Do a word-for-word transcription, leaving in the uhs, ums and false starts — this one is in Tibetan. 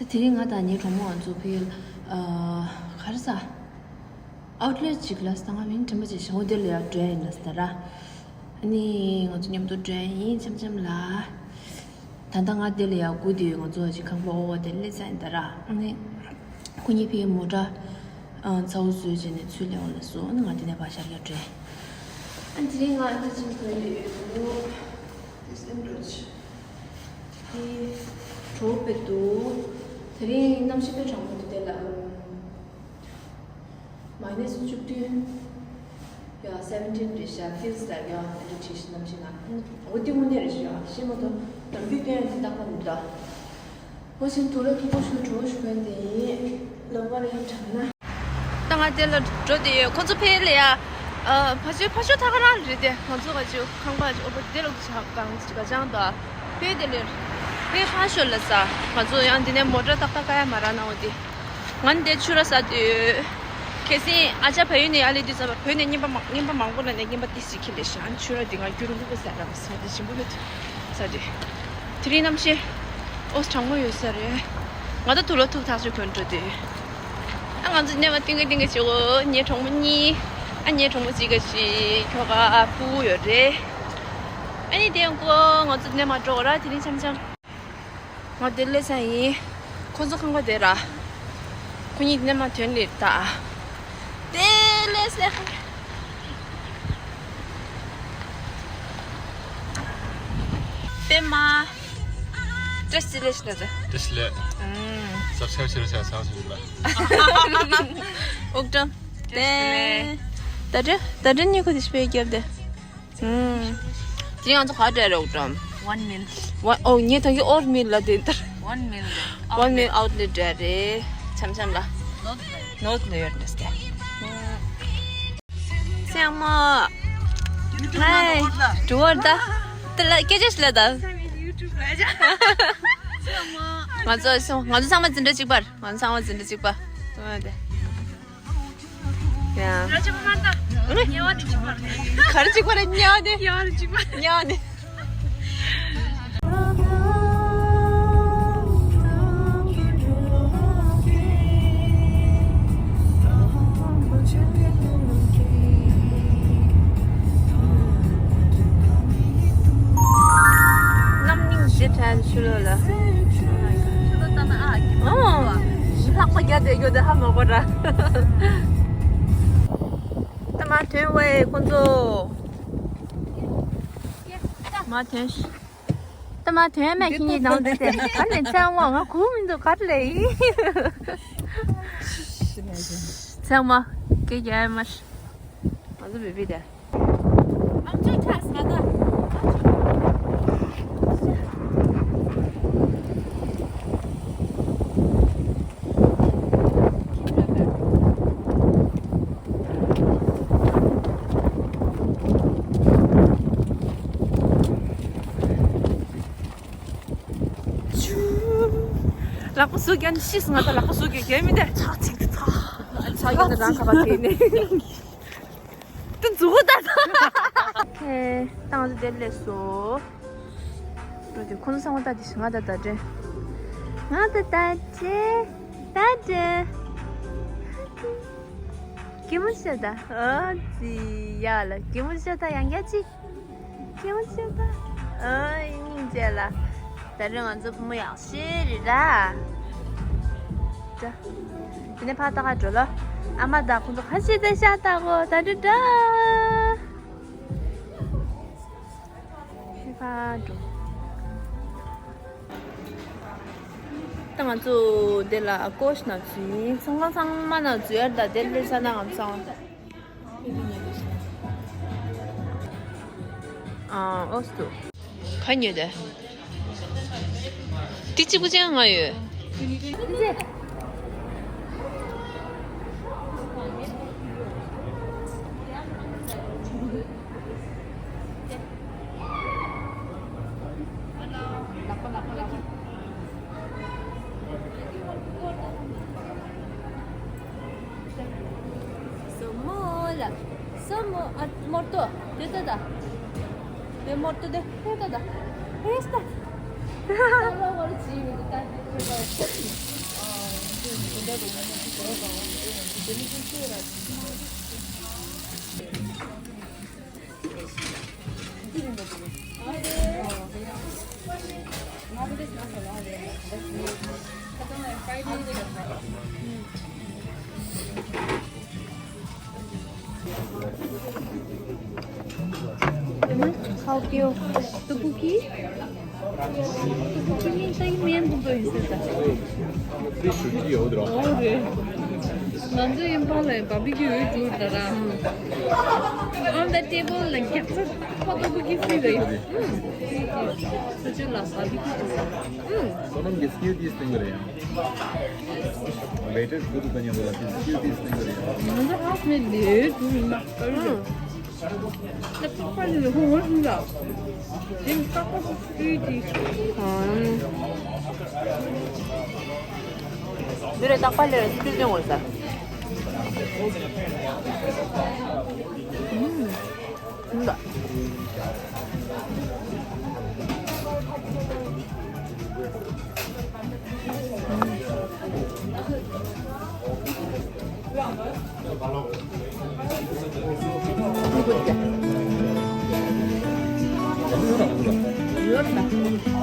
དེ་རིང་ང་དང་ངའི་གྲོགས་མོ་ང་ཚོ་ཕ་གིར་ཨ་ག་རེ་ཟ། ཨའུ་ཊི་ལེ་ཊི་ཅིག་ལ་ད་ང་མིང་དྲན་པ་བརྗེད་ཤག་འོ་དེ་ལ་ཡར་འགྲོ་ཡིན་ལབ་ཟེར་ར། ཨ་ནི་ང་ཚོ་མཉམ་དུ་འགྲོ་ཡིན་འཆམ་འཆམ་ལ། ད་ལྟ་ང་དེ་ལ་ཡར་སྒུག་བསྡད་ཡོད། ང་ཚོ་ཅིག་ཁང་པ་འོག་དེ་སླེབས་ཚར་ཡིན་ད་ར། ཨ་ནི་ཁོ་གཉིས་ཕ་གིར་མོ་ཊ་ཨ་ཚ་བོ་བཟོས་བྱས་ནས་ཚུར་སླེབས་འོང་ལབ་སོང་། ཨ་ནི་ང་དེ་ནས་ཕར་ཤར་ཡར་འགྲོ་ཡིན། ཨ་དེ་རིང་ང་ཨ་ཅག་ཅིག་གོན་བསྡད་ཡོད་འདུག་དེ་གྲོ་བོ་དཔེ་འདུག་དེ་རིང་གནམ་གཤིས་དཔེ་གྲང་མོ་འདུག་དེ་ལ་མ་ནས་སུ་བཅུ་བདུན། ཡ་seventeen རེད་ཤག feels like ཡ་ཨ་འདྲ་བྲིས་ཤིག་གནམ་གཤིས་ནང་། འོ་དེ་དངོས་གནས་རེད་ཤག་ཤེས་མ་ཐུབ། དམ་བུའི་སྟོན་ཡ་དེ་རྟག་པར་མི་འདུག་འོ་ཅིག་དུག་ལོག་མཐུག་པོ་ཞིག་གྲོ་བོ་ཞིག་གོན་བསྡད་ཡིན། ལོ་མ་རེ་གྲང་ན། ད་ང་དེ་ལ་འགྲོ་བསྡད་ཡོད། ཁོ་ཚོ་ཕ་གི་ལ་ཡ། ཨ་ཕ་ཆོས་ཕ་ཆོས་ཐག་རང་རེད་དེ། ང་ཚོ་ག་ཅིག་ཁང་པ་ཅིག་འོ་པ་དེ་ལ་ག་ཅང་དང་ཕ་གི་དེ་ལ་ཕ་གི་ཕར་ཞོར་ལ་ཟ། ང་ཚོ་ཡང་འདི་ནས་མོ་ཊ་ཏག་ཏག་ཀ་ཡ་མ་རག་ན་འོ་དེ། ང་འདི་ཆུ་ར་ཟ་དུས། ཁ་སང་ཨ་ཅག་བལ་ཡུལ་ནས་ཡར་སླེབས་དུས་ཙམ་པ་བོད་ནས་རྔན་པ་མང་རྔན་པ་མང་པོ་ལ་ནས་རྔན་པ་ཏི་སི་ཁྱེར་སླེབས་ཤག་ཨ་ནི་ཆུ་ར་འདི་ང་རྒྱུན་རིང་པོ་ཟ་ར་མ་ཟ་དེ་ཞིམ་པོ་མེད་དུ་ཟ་དེ། དེ་རིང་གནམ་གཤིས་ཨོ་གྲང་མོ་ཡོད་ས་རེད། ང་ད་དུག་ལོག་མཐུག་ཐག་ཆོད་གོན་འགྲོ་དུས། ཨ་ང་ཚོ་སྣེ་མ་ཏིང་གེ་ཏིང་གེ་བྱེད་གོ་ངའི་གྲོགས་མོ་གཉིས། ཨ་ངའི་གྲོགས་མོ་གཅིག་ག་ཅིག་ཁྱོ་ག་ཕྲུ་གུ་ཡོད་རེད། ཨ་ནི་དེ་ཡང་ཀོ་ང་ཚོ་སྣེ་མ་འགྲོ་གོ་ར། དེ་རིང་འཆམ་འཆམ། ང་དེ་སླེབས་ས་ཡིན། ཁོ་ཚོ་ཁང་པ་དེ་ར། ཁོ་གཉིས་སྣེ་མ་ཐོན་ལེ་ད། དེ་སླེབས་ས། པད་མ། བཀྲ་ཤིས་བདེ་ལེགས་ཞུ་ད། བཀྲ་ཤིས་བདེ་ལེགས། ཨུམ། སབ་སི་ཀ་རབ་བྱེད་རོགས་བྱ་བྱ་བྱེད་ལ། ཨོག་ཀྲམ། དེ། ད་དྲི་ད་དྲི་ཉི་ཁུ་དེ་ཤི་པའི་རྒྱབ་དེ། ཨུམ། དེ་ང་ཚོ་ག་འདྲ་རེད་ཨོག་ཀྲམ། One meal. One oh ངས་ད་གི་ཨོར་མིལ་ལ་དེ་ལྟར། One meal. One meal outlet འདྲ་རེད། འཆམ་འཆམ་ལ། North ལ་ཡོད་རེད་དེ། ཚང་མ། ཧའི། འགྲོ་བར་ད། དེ་ལ་སྐད་ཆ་ཞིག་ལ་ད། ང་ཚོ་སོང་། ང་ཚོ་ཚང་མ་འཛིན་གྲྭ་གཅིག་པར། ང་ཚོ་ཚང་མ་འཛིན་གྲྭ་གཅིག་པ། ཨ་དེ། ཡ། ག་རེ་གཅིག་པར་དམྱལ་བ་དེ། དམྱལ་བ་དེ་གཅིག་པར། དམྱལ་བ་དེ། དམྱལ་བ་དེ། རྣམ་སྨིན་ཞེ་དྲག་ཆུ་ལོག་ལ། ཨོ། ལྷགས་པ་རྒྱ་དེ་ཡོད་དེ་ཧ་མ་གོ་ར། ད་མ་ཐོན་བས་ཁོང་ཚོ། མ་ཐོན་ཤི། ད་མ་ཐོན་མེད་ཁྱི་གཉིས་དང་འདི་དེ་ག་ནས་ཚང་བ་ང་གོ་མི་འདུག་ག་རེ་ལས་ཡིན། ཚང་མ་སྐད་རྒྱག་ཡ་མ་ཤི། ང་ཚོ་བི་བི་དེ། ལག་པ་ཟུག་རྒྱག་ནི་ཤི་སོང་ང་། ད་ལག་པ་ཟུག་རྒྱག་རྒྱག་མི་འདུག་ཚག་ཚིག་ཏུ་ཚག་ཚག་ཡོད་ན་རང་ཁ་པ་དེ་ནས། ཏུ་འཛུགས་ད་ད། ཧེ། ཏང་ཏུ་དེ་ལས་སོ། འགྲོ་དུས་ཁོང་ཚོ་ཚང་མ་ད་དེ་ང་ད་ད་དྲན། ང་ད་ད་དྲན། ད་དྲན། ཀི་མོ་ཤ་ད། ཨ་ཙི་ཡ་ལ་ཀི་མོ་ཤ་ད་ཡང་རྒྱ་ཅི། ཁྱེད་ཆེ་ད། ཨ་སྙིང་རྗེ་ལ། ད་རེས་ང་ཚོ་བུ་མོ་ཡག་ཤོས་རེད་ར། ད། དེ་ནས་ཕར་ལྟ་ག་འགྲོ་ལ། ཨ་མ་དང་ཁོང་ཚོ་ཁ་ཤས་ད་ཤ་ལྟ་གོ་ད་འགྲོ་འགྲོ། ཕར་འགྲོ། ད་ང་ཚོ་འདི་ལ་ཀོ་ཤ་ན་ཚུད་ཡིན། ཚང་མ་ཚང་མ་ན་ཚུད་ཡར་ད་དེ་ལས་ས་ན་ང་ཚོ་ཚང་མ། ཨ་ཨོ་སྟོ། ག་ཉོས་ཏེ། ཏི་གཅིག་པུ་ཅན་ང་ཡོད། Somo la. Somo a morto. Deta da. De morto de deta da. Esta. Somo morto. How do you, tteokbokki? Tteokbokki means I mean, ང་ཚོ་ཡིན་པ་ལ་བ་བི་ཀྱུ་ཡོད་འདུག་ད་ར། On the table, like, get the tteokbokki free, right? ཁྱོད་ལ་བ་བི་ཀྱུ། བསོད་ནམས་ཀྱིས་སྐྱིད་དེ་སྟེང་གི་རེད། ཝེ་ཊར་ཁུ་ཏུ་ཀ་ཉམས་པ་ལ་དེ་སྐྱིད་དེ་སྟེང་གི་རེད། ང་ཚོ་ཧ་མེད་ལས་དུ་ཡིན་ན། ད་པགས་པ་ནི་ཧོ་ཧོ་ཞིག་ལ། དེ་ནི་པགས་པ་སུ་སུའི་དེ། འདི་རེད། རྟག་པར་ལས་སུ་སུའི་དེ་ངོ་ས། ཨུམ། ཨུམ།